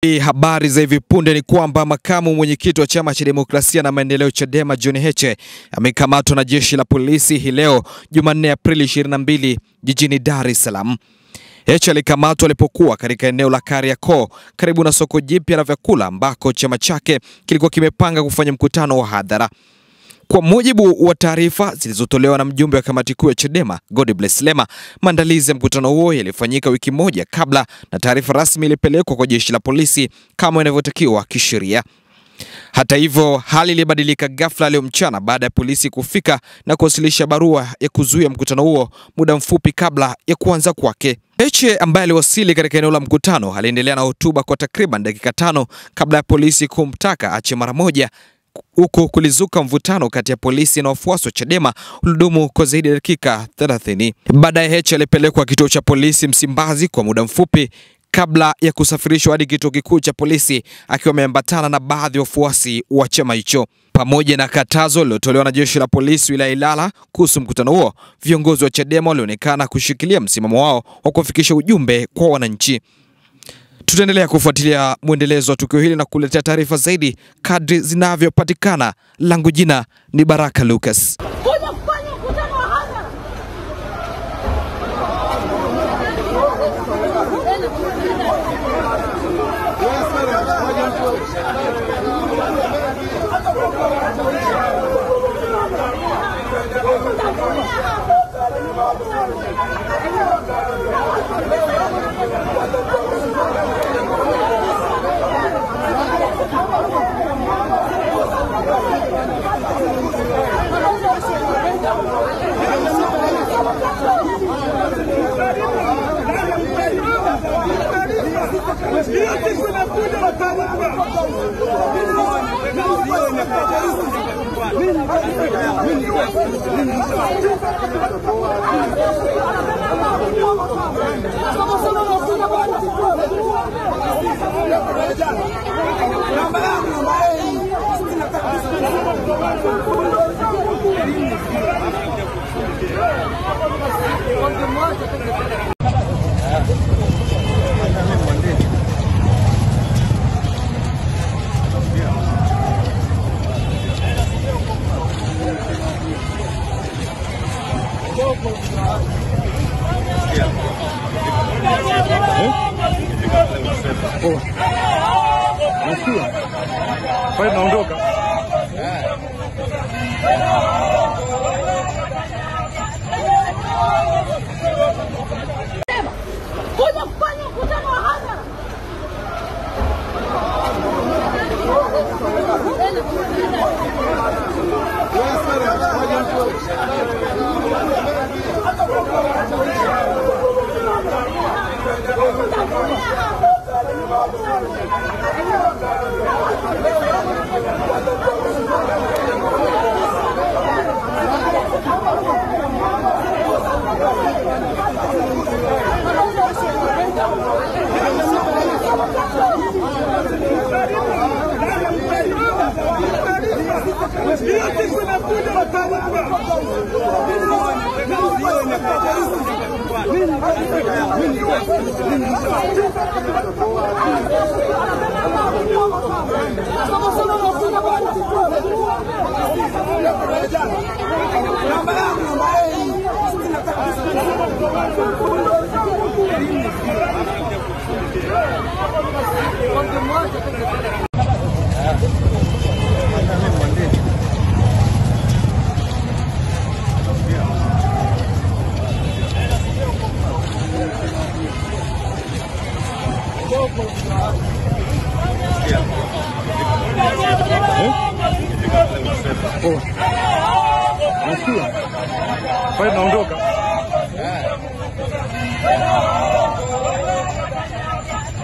Habari za hivi punde ni kwamba makamu mwenyekiti wa Chama cha Demokrasia na Maendeleo Chadema John Heche amekamatwa na jeshi la polisi hii leo Jumanne Aprili 22 jijini Dar es Salaam. Heche alikamatwa alipokuwa katika eneo la Kariakoo karibu na soko jipya la vyakula ambako chama chake kilikuwa kimepanga kufanya mkutano wa hadhara. Kwa mujibu wa taarifa zilizotolewa na mjumbe wa kamati kuu ya Chadema Godbless Lema, maandalizi ya mkutano huo yalifanyika wiki moja kabla na taarifa rasmi ilipelekwa kwa jeshi la polisi kama inavyotakiwa kisheria. Hata hivyo, hali ilibadilika ghafla leo mchana baada ya polisi kufika na kuwasilisha barua ya kuzuia mkutano huo muda mfupi kabla ya kuanza kwake. Heche ambaye aliwasili katika eneo la mkutano aliendelea na hotuba kwa takriban dakika 5 kabla ya polisi kumtaka ache mara moja, huku kulizuka mvutano kati ya polisi na wafuasi wa Chadema ulidumu kwa zaidi ya dakika 30. Baadaye Heche alipelekwa kituo cha polisi Msimbazi kwa muda mfupi kabla ya kusafirishwa hadi kituo kikuu cha polisi akiwa ameambatana na baadhi ya wafuasi wa chama hicho. Pamoja na katazo lililotolewa na jeshi la polisi wilaya Ilala kuhusu mkutano huo, viongozi wa Chadema walionekana kushikilia msimamo wao wa kufikisha ujumbe kwa wananchi. Tutaendelea kufuatilia mwendelezo wa tukio hili na kuletea taarifa zaidi kadri zinavyopatikana. Langu jina ni Baraka Lucas. Kwa naondoka. Kuja kufanya mkutano wa hadhara. Kwa naondoka.